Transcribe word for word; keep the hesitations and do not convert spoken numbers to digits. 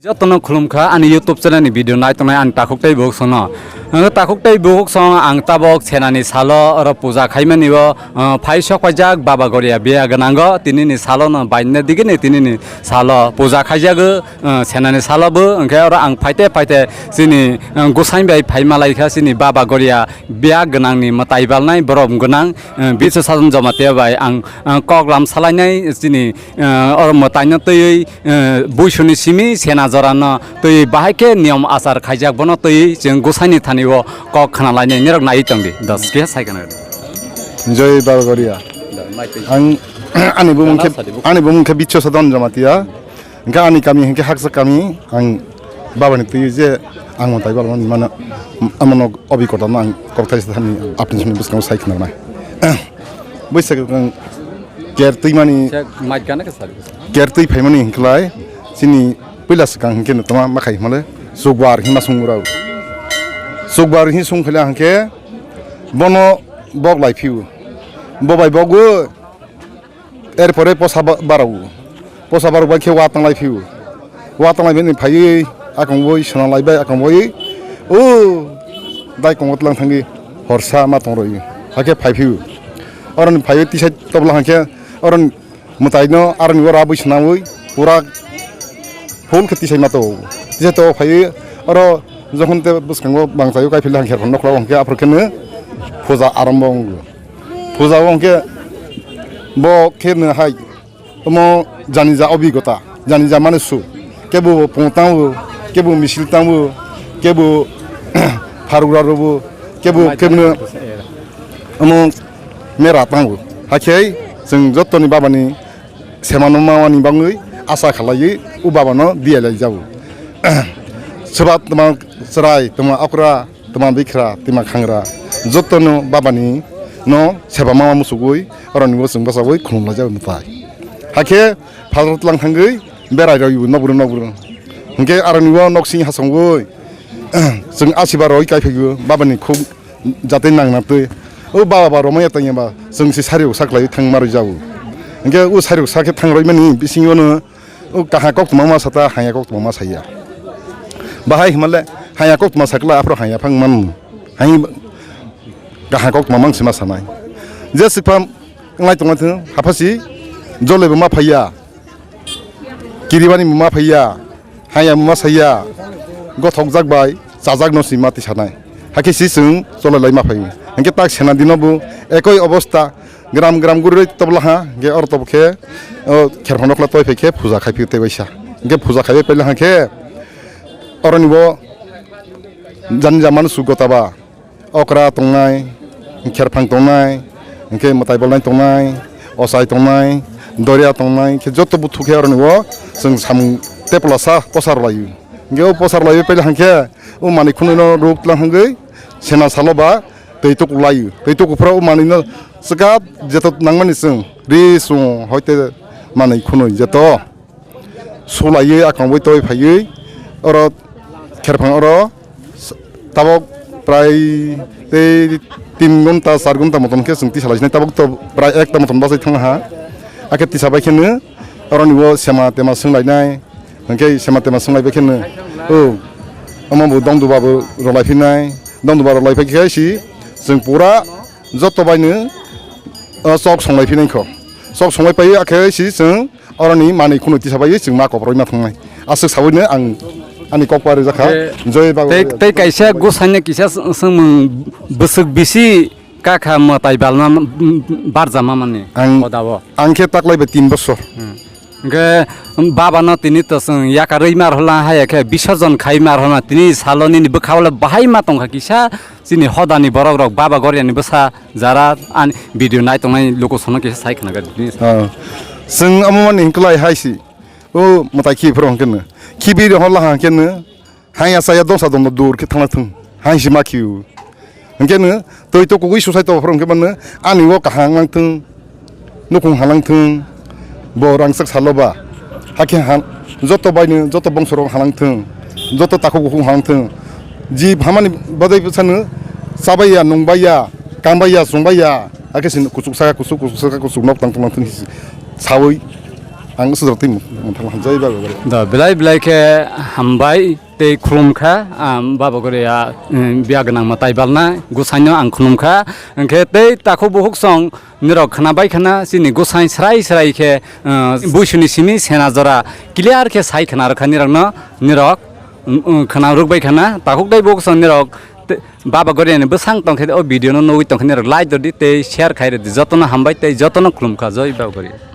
Jotono khulumkha ani YouTube channel ni video naitongnai ani takhuk tei bukhuk songno. Ang takhuk tei bukhuk song ang tabok senani salo oro puja khaimani o, uh, phai sok paijak Baba Goria biya gwnango tinini salo no bainne digini tinini salo puja khaijago, uh, senani salo bo hwnkhe oro ang phaite phaite chini, uh, gosai bai phai malaikha chini Baba Goria biya gwnangni mwtai balnai borom gwnang, uh, Biswa Sajon Jamatia bai ang, uh, kok lam salainai chini, uh, oro mwtaino twiwi eh, buisuni simi sena jorano twi bahai khe niyom achar khaijak bono twi chwng gosani thani o kok khna lainai nirok nai tong di dos khe sai khna. Joi Baba Goria. Ang ani bumung khe, ani bumung khe Biswa Sajon Jamatia. Hingke ani kami hingke haksa kami ang babani twi je ang mwtai bal mano amano obikota no ang kokthai sani apni sini bwskango sai khna nai. Buisa ker twi mani. Mic gana ke sari. Ker twi phaimani hinklai chini puila swkang hinkhe no tama makhai himale chukbar hinma sung rw. Chukbar hin sung khaila hinkhe bono bok lai phiu. Bo bai bogo er pore posa ba-, barau. Posa barau bai khe wa tanglai phiu. Wa tanglai bini phaiwi akong boi sona lai bai akong boi. O dai kongo tlang thangwi horsa ma tong rw. Hakhe phai phiu. Oroni phaiwi tisai tobla hinkhe oroni mwtaino aroni ora bui swnamwi pura full khe tisai ma to. Tisai to phaiwi oro jokhon te bwskango bangsaio kaiphil hangkhe phano nokla hwnkhe aphuru kheno puja arambo wngo. Puja o hwnkhe bo khe no hai omo janija obigota, janija mane su kebo pung tango, kebo misil tango, kebo pharugra robo, kebo khe no omo mera tango. Hakhe chwng jottoni babani semano mamani bangwi asa khalaiwi o babano diyailai jabo. Swba tma chwrai, tma okra, tma bikhra, tma khangra, jotono babani no seba mama musugwi, oroni bo chwng bwsagwi khulumlaijak mwtai. Hakhe phal tlang thangwi berai rw nokbru nokbru. Hinkhe aroni bo noksing hasongwi, chwng asiba roi kaiphaigo, babani khuk jatwi nangna twi. O baba ba romaya tanya ba chwng se sari uksa khlai thang marwi jago. Hinkhe o sari uksa khe thang roimani bisingo no o kaha kok tma ma sata haya kok tma ma saya. Bahai himale haya kok tma sakla aphro haya phang man. Hai kaha kok tma mang sima sanai. Je sikpam ngai tongma thung haphasi jole bo ma phaiya. Kiribani muma phaiya, haya muma saiya, gothokjak bai chajak no sima tisanai. Hakhe si chwng cholai lai ma phai. Hinkhe tak sena dino bo ekoi obostha gram gram guri roi tobla ha, hinkhe oro tobo khe, o, kherphang nokla toi phai khe puja khai phi tei waisa. Hinkhe puja khai pai la ha khe oroni bo jani jamano sugota ba. Okra tongnai, kherphang tongnai, hinkhe mwtai bolnai tongnai, ochai tongnai, doria tongnai, hinkhe joto buthu khe aroni o chwng samung tei pwlasa posa rwlaio. Hinkhe o posa rwlaiwi paila hinkhe o manwi khunui no rwk tlang hwngwi sena salo ba twi tuku laio. Twi tuku phuru o manwi no swkap jeto nangmani chwng ri chwng hoite manwi khunui jeto. Sulaiwi akongwi toi phaiwi oro kherphang oro tabok prai tei tin gonta char gonta motom khe chwng tisa lai sinai tabok to prai ekta motom bachai thangna ha. Hakhe tisa bai kheno oroni bo sema tema swng lainai hinkhe sema tema swng lai bai kheno o omo bo dong duba bo rw lai phinai dong duba rw lai phai khe si chwng pura joto bai no o chok song lai phinai kho chok song lai pai akhe si chwng Oroni manwi khunui tisa bai chwng ma koproi ma thangnai. Aswk saui no ang ani kok pari jakha. Je, Joy Babu. Tei, tei kaisa gosani kisa s-, swngmung bwswk bisi kakha mwtai balma, m-, m-, barjama mani. Ang, Hodao. Ang khe taklai bai tin bosor. Hmm. Hwnkhe baba no tini to chwng yakarwi mar hola haya khe bisorjon khai mar hola tini salo nini bwkha o le bahai ma tongkha kisa. Chini hodani borok rok Baba Goriani bwsa jara ani video nai tongnai luku sono kisa sai khna gari. Ah. Chwng amo mani hwnkhe lai hai si. O mwtai khi phuru hwnkhe no. Khibi rw hor laha hwnkhe no. Haya saya dosa dong dur khe thangna thung. Hai si ma khiu. Hwnkhe no twi to kugui susai to phuru hwnkhe mano ani o kahang nang thung. Nukung halang thung, bo rangchak salo ba. Hakhe ha, joto baino, joto bongsorok halang thung, joto takhuk bukhuk halang thung. Ji hamani badai bwsano chabaiya, nungbaiya, kambaiya, chungbaiya, hakhe se kuchuk saka kuchuk, kuchuk saka kuchuk nok tang tong thung saui. Ang sudra twi mung thang jai ba gore. Da belai belai khe hambai tei khulum kha, am, Baba Goria, um, biya gwnang mwtai balna gosai no ang khulum kha. Hwnkhe tei takhuk bukhuk song nirok khwna bai khana chini gosai srai srai khe, uh, buisuni simi sena jora clear khe sai khwna rwkha nirok no, nirok, um, um, khwna rwk bai khana takhuk tei bukhuk song nirok te-, Baba Goria ni bwsang tong khe o video no nugwi tong khe nirok like rwdi tei share khai rwdi. Jotono hambai tei jotono khulum kha. Jai Baba Goria.